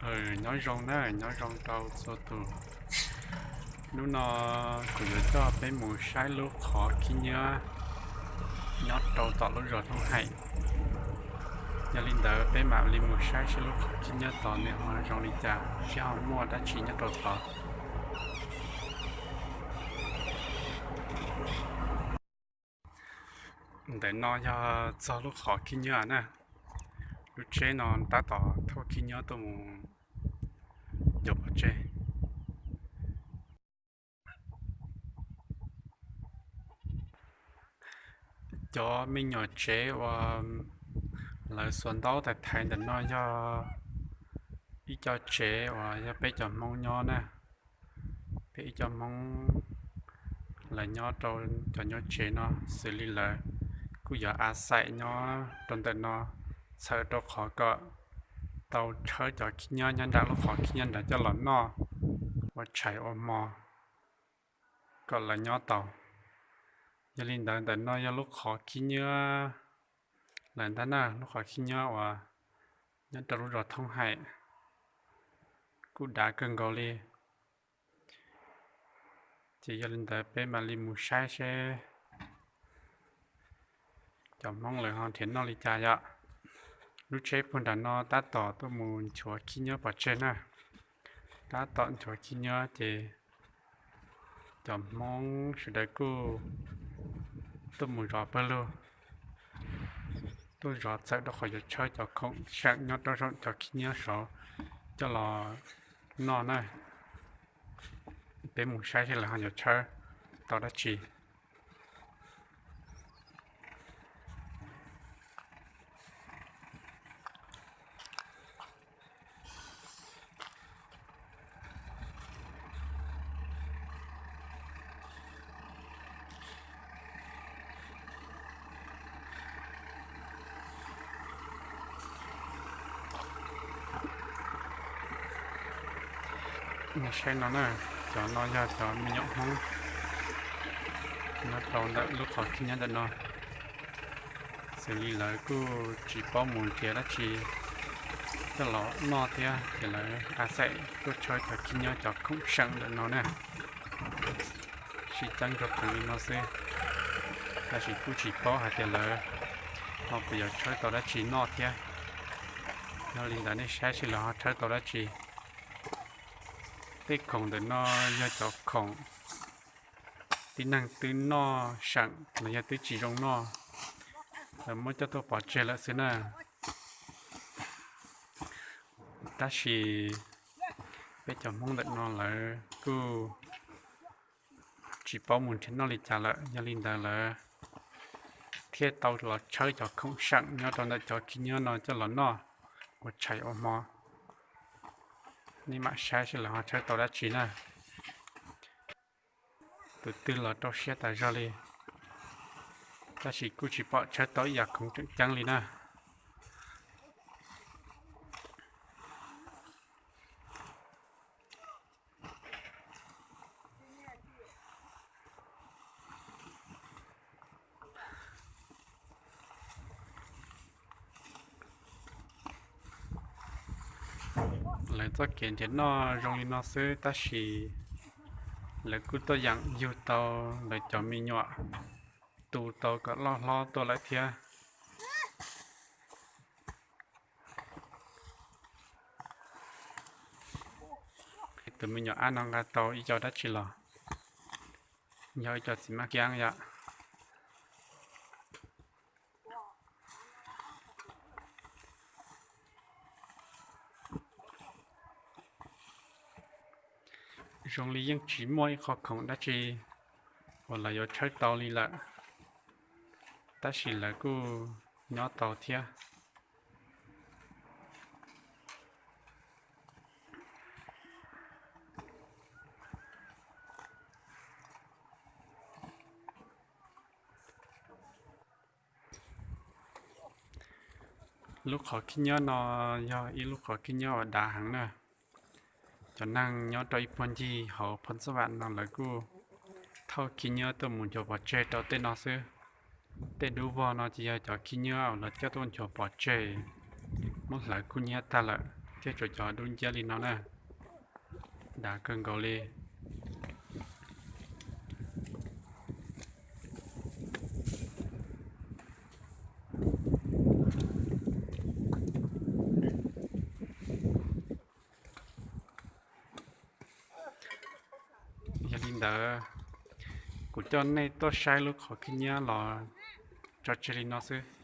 Nyob zoo na, nyob zoo rau txhua tus. Hnub no kuv yuav coj peb mus saib lub qhov khib nyiab nyob rau tom lub zos Thoob Heem. Yog li ntawd peb mam li mus saib seb lub qhov khib nyiab tod nws ho zoo li cas, seb ho muaj dab tsi nyob rau tod. Ntawm no yog txog lub qhov khib nyiab na. Lub tsheb no tab tom thauj khib nyiab tuaj mus ncuav pov tseg. Cov me nyuam tsev uas lawv xuas ntaub thaiv thaiv ntawm no yog ib co tsev uas yog peb cov Hmoob nyob na. Peb ib co Hmoob lawv nyob rau cov nyuam tsev no xws li lawv kuj yuav a xaim nyob rau ntawm no txhawm rau qhov kom tau tshawb cov khib nyiab nyob nram lub qhov khib nyiab nrad coj los noj ua tshais ua hmo kom lawv nyob tau. Yog li ntawd ntawm no yog lub qhov khib nyiab lawm ntag na, lub qhov khib nyiab uas nyob rau lub zos Thoob Heem kuj dav kawg nkaus li. Ces yog li ntawd peb mam li mus saib seb cov Hmoob lawv ho nrhiav noj li cas yom. Lub tsheb puag nram no tab tom tuaj mus nchuav khib nyiab pov tseg na. Tab tom nchuav khib nyiab ces cov Hmoob sawv daws kuj tuaj mus zov pawg lug, tuaj zov txhawm rau qhov yuav tshawb cov khoom seem nyob rau saum cov khib nyiab saud coj los noj na. Peb mus saib seb lawv ho yuav tshawb tau dab tsi. Nej saib no na, cov no yog cov me nyuam Hmoob nyob rau ntawm lub qhov khib nyiab ntawm no. Xws li lawv kuj tsis paub mus nrhiav dab tsi coj los noj thiab ces lawv a xaim tuaj tshawb cov khib nyiab cov khoom seem ntawm no na. Sib ceeb zog pheej li no xwb, tab sis kuj tsis paub hais tias lawv ho puas yuav tshawb tau dab tsi noj thiab. Yog li ntawd nej saib seb lawv ho tshawb tau dab tsi. Tej khoom ntawm no yog cov khoom tib neeg twb noj seem los yog twb tsis zoo noj, lawv muab coj tuaj pov tseg lawm xwb na. Tab sis peb cov Hmoob ntawm no lawv kuj tsis paub mus nrhiav noj li cas lawm, yog li ntawd lawv thiaj tau los tshawb cov khoom seem nyob rau ntawm cov khib nyiab no coj los noj ua tshais ua hmo. Nej mam saib seb lawv ho tshawb tau dab tsi na. Tus twg los rau siab tas zog li, tab sis kuj tsis pom tshawb tau ib yam khoom tseem ceeb li na. Lawv txoj kev nrhiav noj zoo li no xwb tab sis lawv kuj tuaj yeem yug tau lawv cov me nyuam tu tau kom loj hlob tuaj lawm thiab. Tus me nyuam ab no nqa tau ib co dab tsi los? Yog ib co txiv maj kiab yom. Zoo li yeej tsis muaj ib qho khoom dab tsi uas lawv yuav tshawb tau li lawm, tab sis lawv kuj nyob tau thiab. Lub qhov khib nyiab no yog ib lub qhov khib nyiab uas dav heev na. Cov neeg nyob rau ib puag ncig hauv Phoo Xab Vam no lawv kuj thauj khib nyiab tuaj mus nchuav pov tseg rau tej no xwb. Tej dub vog no ces yog cov khib nyiab uas lawv coj tuaj nchuav pov tseg, muab hlawv kub hnyiab tag lawm. thiab tsuas cov dub nciab li no na, dav kawg nkaus li. Yog li ntawd, kuv coj nej tuaj saib lub qhov khib nyiab los tso tseg li no xwb.